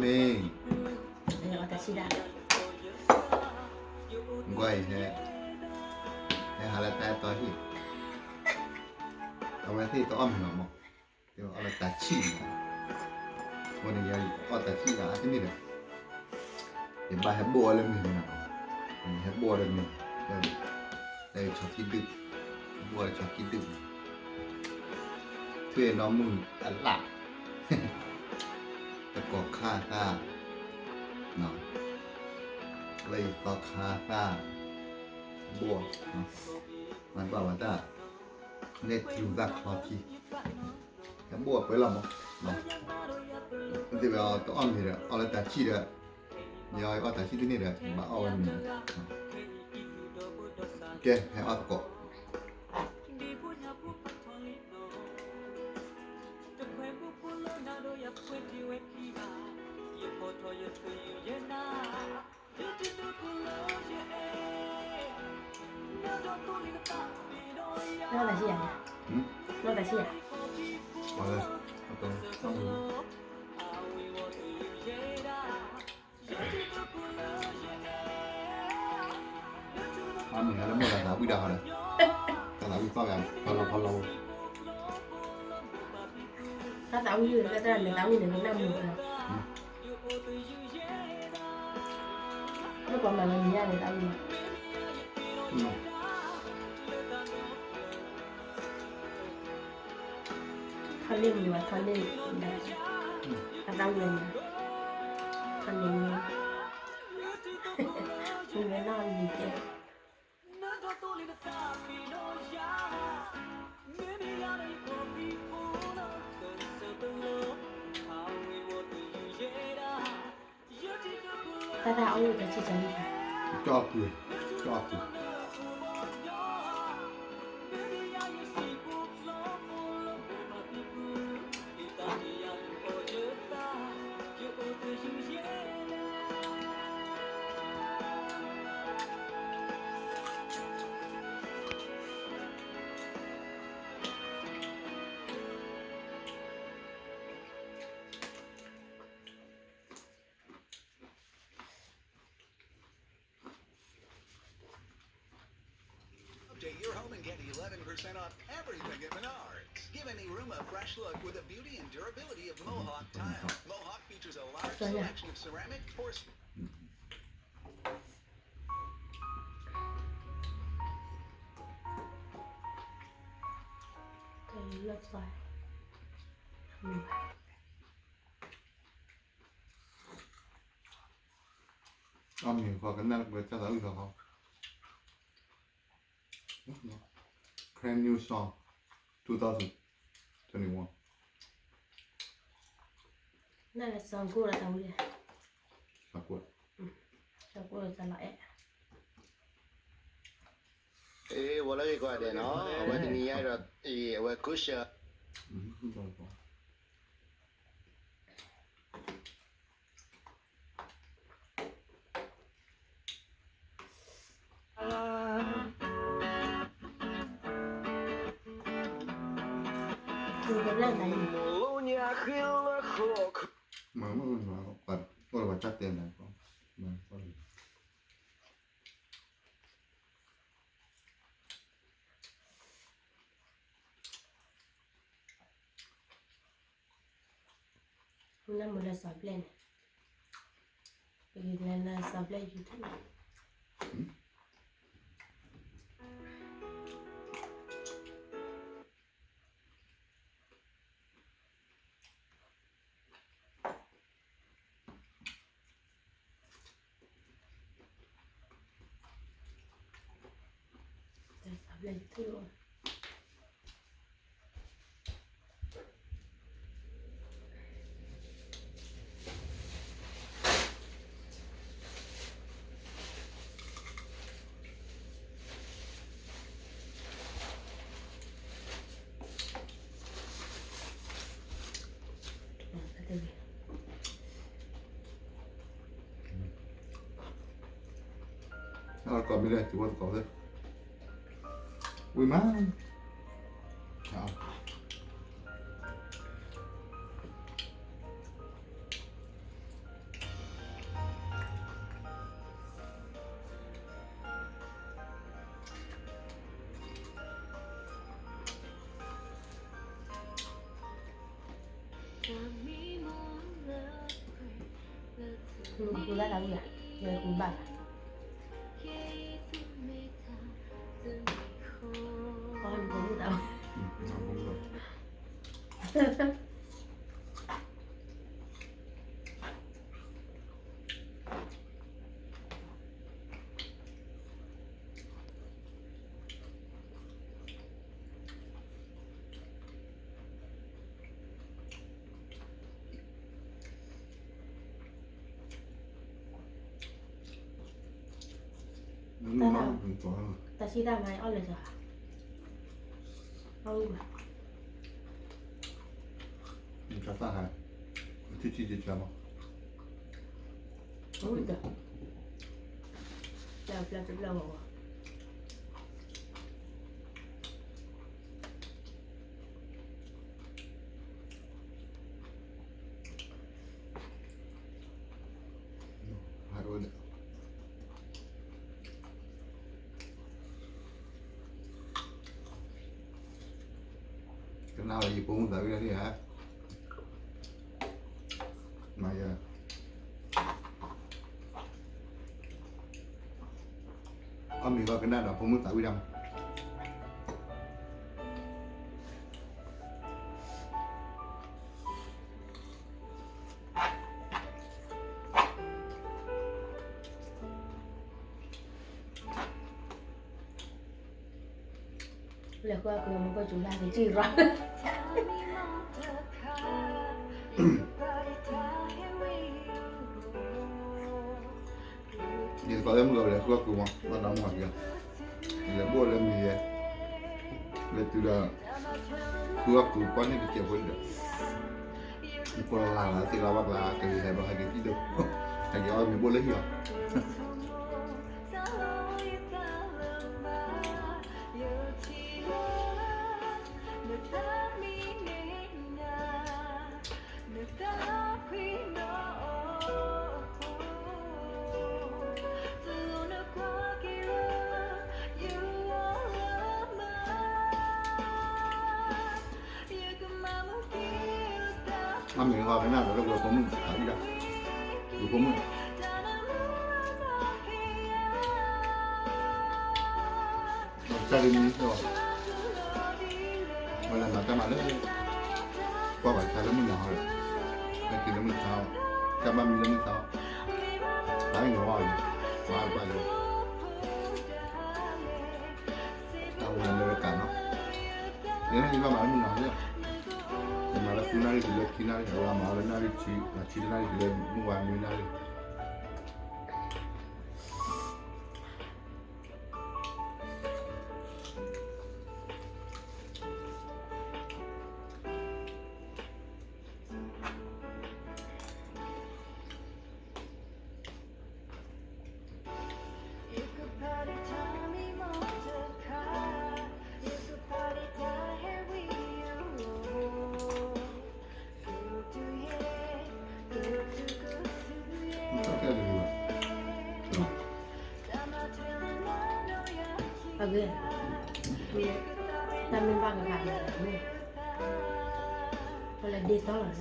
မ့ၢ် အီၣ်တၢ်ဆံၣ်ဒၣ် ကွၢ်အံၤဟဲ ဟဲဟးလၢတၢ်အဲၣ်တီဟံၣ် အဝဲသ့ၣ်တအီၣ်မ့ၤလီၤမး, အီၣ်လၢတၢ်ဆံၣ်န့ၣ်, အဃိန့ၣ် ယအီၣ်တၢ်ဆံၣ်လၢအါတမ့ၢ်ဒီး ယဘၣ်ဟဲဘိၣ်အီၤလၢမ့ၤန့ၣ်လီၤ, ယဟဲဘိၣ်အီၤလၢမ့ၤ လၢယဆီခံဒုၣ်, ဘိၣ်အီၤလၢဆီခံဒုၣ်န့ၣ် ထွံၣ်နီၢ်မုၢ်အလၣ် တကိးခါသၣ်, လၢယသီခါသၣ်, ဘိၣ်, မၤဘၣ်ဝဲတၢ် လဲၤတုၤသၣ်ချီခံ, ဟဲဘိၣ်အပှဲၤလီၤမး, သ့ၣ်ဝဲအီၤတအီၣ်မ့ၤဒီး အီၣ်လၢတၢ်ဆံၣ်ဒီး, ယအီၣ်တၢ်ဆံၣ်တန့ၢ်ဒီး ယဘၣ်အီၣ်ဝဲမ့ၤ, ကဲ ဟဲအီၣ်သကိး နီၢ်တၢ်ဆံၣ်ယၤ, နီၢ်တၢ်ဆံၣ်ယၤ, အမုၢ်နၤလၢမိၢ်တၢ်သးဝံၣ်ဒၣ်ဟီဒီး, တၢ်သးဝံၣ်သီၣ်ဂၤဖီလီၤဖီလီၤ, တၢ်သးဝံၣ်လၢတၢ်န့ၣ်သးဝံၣ်န့ၣ် နၢ်မုာ်လီၤ, လၢပှၤမၤလီၤနံၤယါန့ၣ်သးဝံၣ်လီၤ ထီၣ်န့ၢ်မံၤဘၣ်ထီၣ်န့ၢ်, အသးဝံၣ်လီၤ, ထီၣ်န့ၢ်မံၤ, မ့ၢ်ဝဲနီၢ်မံၤကဲ တၢ်တၢ်အီၣ်ဝံၣ်တၢ်ဆံၣ်ဆံၣ်လံ, ကၠီအပုၢ်, ကၠီအပုၢ် Update your home and get eleven percent off everything at Menards. Give any room a fresh look with the beauty and durability of Mohawk tile. Mohawk features a large selection of ceramic or Brand new song, two thousand twenty-one. နစၢ်ကိၣ်ဒီးတၢ်ဝံၣ်, စၢ်ကိၣ်, စၢ်ကိၣ်ဒီးတၢ်လီၤအဲၣ်, အဝဲလၢဂ့ၢ်ကီးဒဲးနီၤ, အဝဲတနံၤညါဒီး, အဝဲ cushion နမ့ၢ်လၢစီၤဘျဲၣ်န့ၣ်, ပကလဲၤလၢစီၤဘျဲၣ် YouTube န့ၣ် ဝံၤမး, အီၣ် မ့ၢ်ဃူသၣ်တၢ်ဝံၣ်ဧါ, ယဃူဘၣ်ဘၣ်, အီနဖိမုၣ်သၣ်ဝံၣ် တၢ်ဆံၣ်တၢ်မၤအီၣ်လၢာ်စၢၤ, အဝံၣ်ဘၣ်, တၢ်သၣ်ဟဲ, ထံထံတကၢမး, အဝံၣ်ဒီး, တၢ်ပျၢ်တပျၢ်ဝဲဝဲ ကနၣ်ဝဲယဖိမုၣ်သးဝံၣ်ဒၣ်န့ၣ်ဧါ, မၤယၤ အီၣ်မ့ၤဂီၤကနၣ်ဒီးဖိမုၣ်သးဝံၣ်ဒၣ်မး လဲၤဃုအီၣ်ကုၤမ့ၢ်ကီၢ်စူၤလၢ်က့ၤကံၢ်ရၣ် ယသကိးလၢမုၢ်ဂီၤလဲၤဃုအီၣ်ကုၤမး ဘၣ်တၢ်မုၢ်ဂီၤက့ၤ, လဲၤဘိၣ်လၢမံၤယဲ, လဲၤတုၤဒီး ဃုအီၣ်ကုၤကွၢ်န့ၣ်ကစဲးဖိဒီး, နကိးလၢ်လၢ်သ့ၣ်လၢဘၣ်ကျါ ကလံၤဟဲဘၣ်ဟဲက့ၤကံၣ်ဒိၣ်, ဟဲက့ၤအီၣ်မ့ၤဘိၣ်လၢဟံၣ်လီၤ. အမ့ၢ်ဂီၤကနၣ်ဒီးလၢဝဲဖိမုၣ်အဝံၣ်ဒၣ်, ယဖိမုၣ် တၢ်လၢမံၤသီ, ဝဲလၢမၤတၢ်မၤလၢ ကွၢ်ဘၣ်ဆါလၢမုၢ်နၤဟီဒီး, ဟဲက့ၤလၢမုၢ်ဆါ, တၢ်ဘၣ်မံလၢမုၢ်ဆါ, တၢ်အံၤန့ၣ်ဝဲအံၤ, ဝဲဘၣ်လၢ တၢ်အိၣ်လၢအမဲရကၤနီၤ, ယဲန့ၣ်ယဘၣ်မၤလၢမုၢ်နၤဟီ, ယမၤလၢဃုနၣ်ရံၣ်တုၤလၢခံနၣ်ရံၣ်, အဝဲမၤလၢနၣ်ရံၣ်ဆံ, ဆံတနၣ်ရံၣ်တုၤလၢမုၢ်ဝါနွံနၣ်ရံၣ် အဂ့ၢ်, တၢ်မ့ၢ်ဘၣ်ကဂၤန့ၣ်, ပလဲၤဒ့သီလီၤန့ၣ်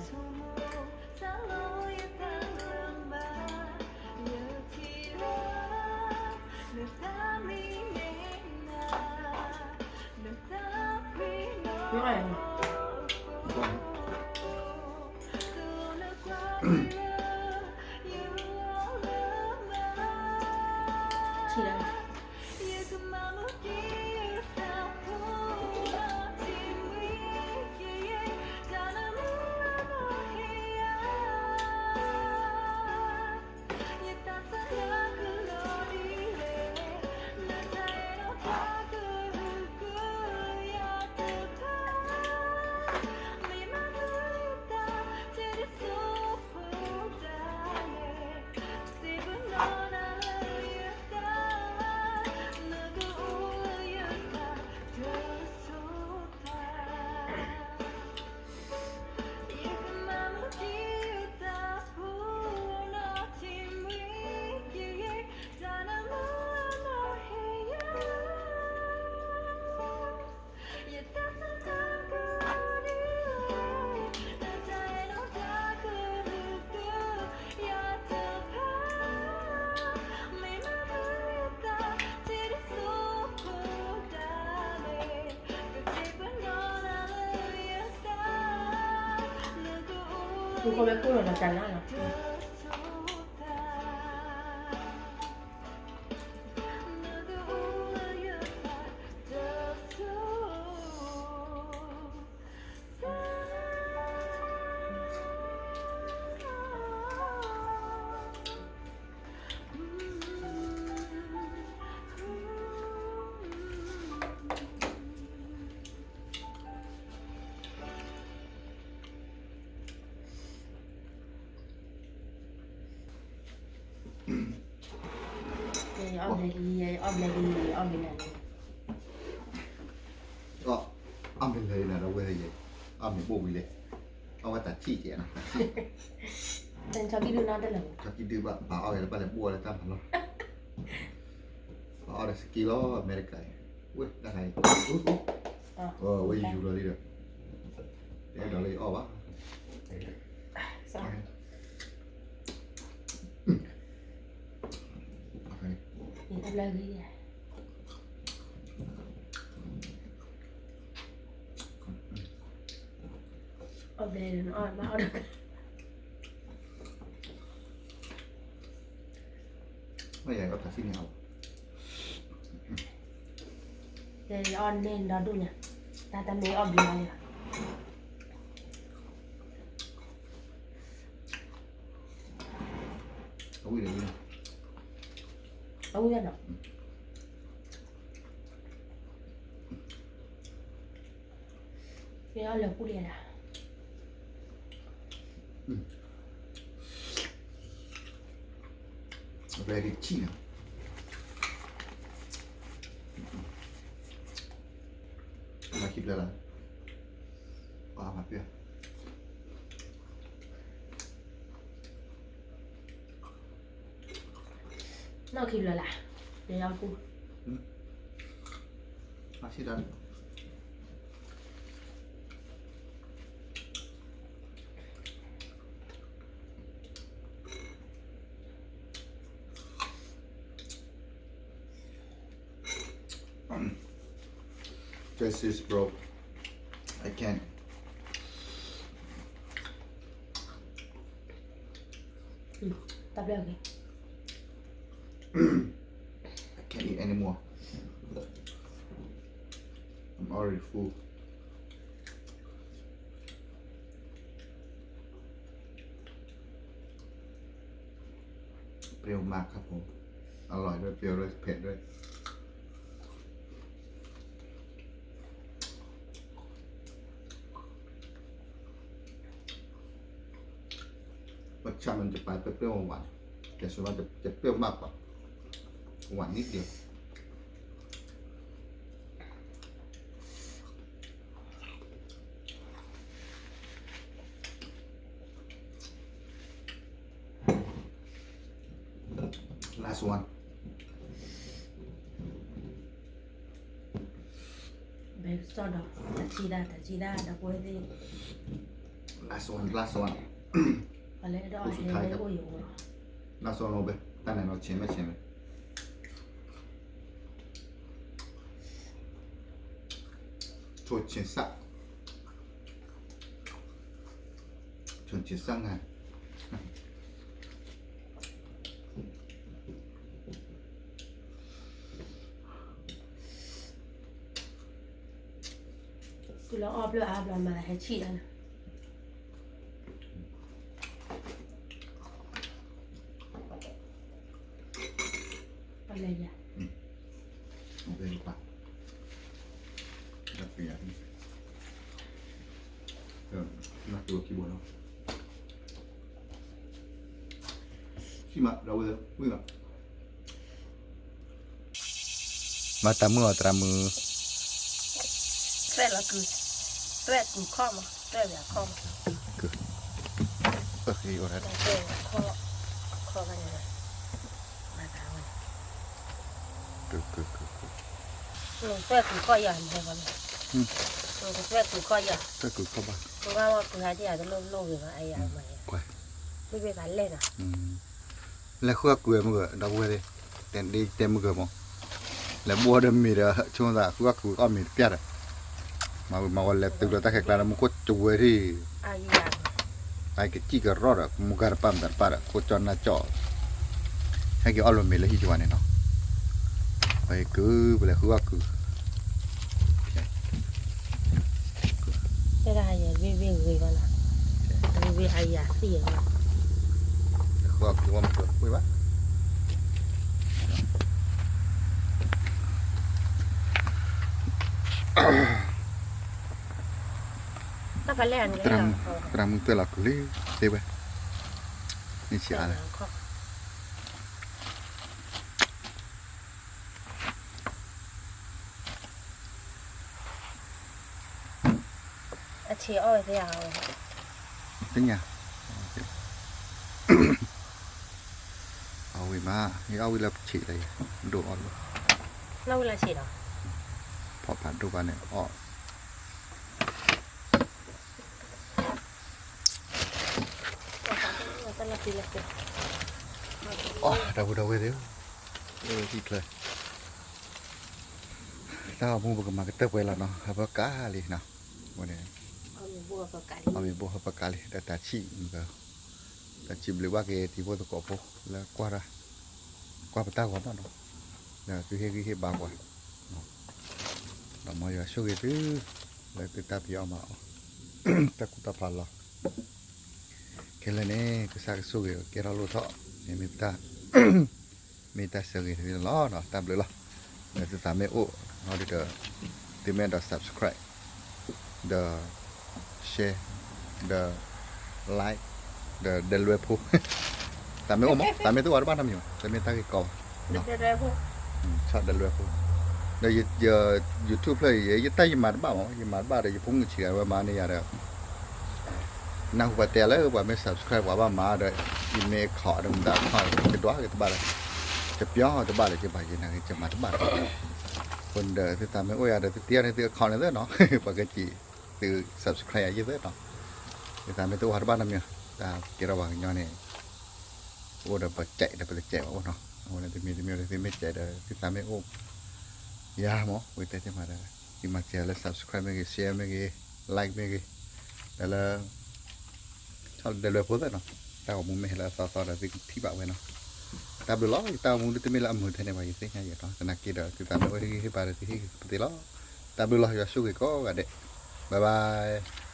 ဃိဝဲကိၢ်လီၤဒီးတၢ်နါလီၤ. အီၣ်ဘျဲၣ်လံ, အီၣ်ဘျဲၣ်လံ, အီၣ်ဘျဲၣ်လံ. အီၣ်ဘျဲၣ်လံနၤဒီးဝဲယဲ, အီၣ်မ့ၢ်ဘိၣ်ဝံၤလဲၣ်, အီၣ်ဝဲတၢ်ထံၣ်ကဲနၤ, တၢ်ထံၣ်, တၢ်ထံၣ်ဒုးနၤတလၢာ်, တၢ်ထံၣ်ဒုးဘၣ် ဘၣ်အီၣ်ဝဲလၢဘၣ်လဲၤဘိၣ်ဝဲလၢတၢ်မၤလီၢ်, ဘၣ်အီၣ်ဒီးစက့လီၤ အမဲရကၤအံၤ, ဝဲတၢ်ခါအံၤ, ဝဲယူၤလီၤလံဒီး, တအဲၣ်ဒိးလၢယအီၣ်ဘၣ်. အီၣ်ဘျဲၣ်လံ, အီၣ်ဘျဲၣ်လံ, အီၣ်ဘျဲၣ်လံ, အီၣ်ဘျဲၣ်လံ, အီၣ်ဘျဲၣ်လံ, တၢ်တမ့ၢ်အီၣ်ဘျဲၣ်လံဘၣ်. အဝံၣ်ဒီးဝံၣ်, အဝံၣ်ဒီးနီၤ, ယအီၣ်လၢပူၤလံဒၣ်, အဝဲဒၣ် cheese န့ၣ်, မၤခံဘျဲလၢ, ပှၤမၤပျဲ နီၢ်ခံဘျီလၢ်, ယယီၤပူ, အဆံးတၢ်, Just this, bro. I can't. တၢ်ဘျၢက့ၤ, I can't eat anymore. I'm already full. ပျဲမးခါဖိ, အလီၤဒွဲၣ် ပျဲဒွဲၣ် ဖဲးဒွဲၣ်. ပဆၣ်မ့ၢ်တပာ်ပျဲဝဲဝး, ကဲဆိဘၣ်တပျဲမးပာ်, ဝးနံၣ်ဒံး. Last one. ဘဲကစီၣ်ဒီး တၢ်ဆံဒၣ် တၢ်ဆံဒၣ် ဒီပုၢ်ဝဲၢ်သ့ၣ်. Last one, last one. ပှၤလၢအဲၣ်ဒိးဟဲလၢအိၣ်ယအိၣ်လီၤ. Last one လီၤဘဲ, တၢ်န့ၣ်နီၤ ဆဲးမဲာ်ဆဲးမဲာ်. ချိုချဉ်စက်, ချိုချဉ်စက်ငါ. တုၤလၢအီၣ်ဘျၢအါဘျီမၤလၢဟဲဆံၣ်လၢန့ၣ်. ပလဲၤယၤ. အဝဲပာ်, ပယၤ, နတူၢ်ခံဘိလီၤ. ဆံၣ်မး ဒီပုၢ်ဝဲၢ်သ့ၣ်, ဝံၤလီၤ. မၤတၢ်မုာ်အီၤသရၣ်မုာ်. သွဲၣ်လီၤကုၤ, သွဲၣ်ကုၤခီၣ်မး, သွဲၣ်ပၠးခီၣ်မး. သွဲၣ်ပၠးခီၣ်, ခီၣ်ဘၣ်န့ၣ်, မၤတၢ်ဝဲန့ၣ်. သွဲၣ်ကုၤခီၣ်ယၤန့ၣ်, သွဲၣ်ကုၤခီၣ်ယၤ, သွဲၣ်ကုၤခီၣ်ဘၣ်, ကုၤခီၣ်ဘၣ်, ကုၤခီၣ်ယၤတလိၣ်လိၣ်ဂ့ၤဘၣ် အယၤမၤယၤ, ကွၢ်, မ့ၢ်ဘၣ်လဲၣ်နီၤ. လဲၤဃုအီၣ်ကုၤဝဲမုၢ်ဂၢၢ် ဒီပုၢ်ဝဲၢ်သ့ၣ်, တဲမုၢ်ဂၢၢ်မး, လဲၤဘိၣ်ဒီးမ့ၤဒီး ဆိသးဃုအီၣ်ကုၤအီၣ်မ့ၤတပျၢ်ဒီး, မၤဝံၤမၤဝီၤလဲၤတုၤဒီးတၢ်ခဲကျါဒီး မူခိၣ်ကဝဲၤထံၣ်, အကစံၣ်ကရီၣ်ဒီး မူကၤတပၣ်မတၤတပၣ်ဒီး ခိၣ်ကၠီၣ်နၢ်ကၠီၣ်, ဟဲက့ၤအီၣ်လိာ်မ့ၤလၢဟံၣ်ကဝါန့ၣ်နီၤ, ပကုၤ ပလဲၤဃုအီၣ်ကုၤ, တဲဒၣ်ယဘ့ၣ်ဘ့ၣ်ဂ့ၤဘၣ်နီၤ, ဘ့ၣ်ဘ့ၣ်အယၤသံၣ်ယၤဘၣ်, ဃုအီၣ်ကုၤဝဲမ့ၢ်တပှ့ၤဘၣ် သရၣ်မုၣ် သရၣ်မုၣ်သွဲၣ်လီၤကုၤလံ, သ့ဝဲ, န့ၣ်ဆံးအါလဲၣ်, အဆံးအီၣ်ဝဲသ့ဧါ, သ့ၣ်ညါ, အီၣ်ဝံၤမး, ယအီၣ်ဝံၤလၢဆံးလၢ, ဒိၣ်အီၣ်လီၤ, ဖီၣ်ဖးဒိၣ်ဘၣ်န့ၣ်အီၣ် အီၣ် ဒီပုၢ်ဒီဝဲၢ်သ့ၣ်ဧၢ, ဟံၣ်ချၢ, တၢ်ဂီၤမူပကမၤကတၢၢ်ပှဲၤလီၤနီၤ, ဟၢဖၢကးလံနီၤ, အီၣ်မ့ၤဘိၣ်ဟၢဖၢကးလံ, တၢ်ဆံၣ်မုၢ်က, တၢ်ဆံၣ်ဘျုးဘၣ်က့ၤတံၤဖိသကိးဖိလၢကွၢ်, ကွၢ်ပတၢ်ဂီၤနီၤနီၤ, ဒီးသုဟ့ၣ်ဂံၢ်ဟ့ၣ်ဘါပှၤ, ဒီးမ်ယွၤဆိၣ်ဂ့ၤသု, လၢသုတၢ်ဖံးအီၣ်မၤအီၣ်, တၢ်ကူၣ်တၢ်ဖးလီၤ ခဲလၢာ်န့ၣ် ကစၢ်ကဆိၣ်ဂ့ၤကဲထီၣ်လိၣ်ထီၣ်, မ့ၢ်တၢ်, မ့ၢ်တၢ်ဆိၣ်ဂ့ၤတမံၤလီၤ, တၢ်ဘျုးလီၤ, ဒီးသုသးမ့ၢ်အိၣ်, ဒီး, သုမ့ၢ်အဲၣ်ဒိး subscribe, ဒီး, share, ဒီး, like, ဒီးဒဲလွဲဖိ, သးမ့ၢ်အိၣ်မး သးမ့ၢ်တအိၣ်တဘၣ်နီတမံၤဘၣ်, တမ့ၢ်တၢ်ဂ့ၢ်ကီဘၣ်, ဆီၣ်ဒဲလွဲဖိ, ဒီးယ, YouTube ဖျၢၣ်အံၤ ယတၢ်ယမၤတဘၣ်မး ယမၤတဘၣ်ဒီး ယဖိမုၣ်ဆံးဂၤဝဲမၤန့ၢ်ယၤဒီး နၢ်ဟူပှၤတဲလၢပှၤမ့ၢ် subscribe ပှၤဘၣ်မၤဒီး ယမ့ၢ် account ဒီးမတၤ account ကဒွးက့ၤတဘၣ်လၢ, ကပျီက့ၤတဘၣ်လၢ ယဘၣ်ယနၢ်က့ၤ ယမၤတဘၣ်လၢ, အဃိန့ၣ်ဒီး သုသးမ့ၢ်အိၣ်ယၤဒီး သုတ့အီၤန့ၣ် သု account န့ၣ်သ့နီၤ ပှၤကစံး, သု subscribe ယၤယသ့နီၤ, သုသးမ့ၢ်တအိၣ်တဘၣ်နီတမံၤ, တၢ်ကဲထီၣ်ပှၤကညီန့ၣ် အိၣ်ဒီးပစဲးဒီးပတစဲးဘၣ်အိၣ်နီၤ, အဃိန့ၣ် တမံၤတမံၤဒီး သုမ့ၢ်စဲးဒီး သုသးမ့ၢ်အိၣ် ယၤမး ဝဲတဲသ့မးဒီး သုမၤစၢၤလၢ subscribe မ့ၢ်ဂ့ၤ share မ့ၢ်ဂ့ၤ like မ့ၢ်ဂ့ၤ, ဒီးလၢ ဆီၣ်ဒဲလွဲဖိသ့ၣ်နီၤ, တၢ်ဂီၤမူမ့ၢ်ဟဲလၢအသီသီဒီး သုကထံၣ်ဘၣ်ဝဲနီၤ, တၢ်ဘျုးလီၤ, ယတၢ်ဂီၤမူတမ့ၢ်လၢအမုာ်ထဲန့ၣ်ဘၣ် ယသ့ၣ်ညါယဲၢ်နီၤ, သနာ်က့ဒီး သုသးမ့ၢ်အိၣ်ဟ့ၣ်ဂံၢ်ဟ့ၣ်ဘါဒီး သုဟ့ၣ်ဂံၢ်ပသ့လီၤ, တၢ်ဘျုးလီၤ, ယွၤဆိၣ်ဂ့ၤကိးဂၤဒဲး, bye bye.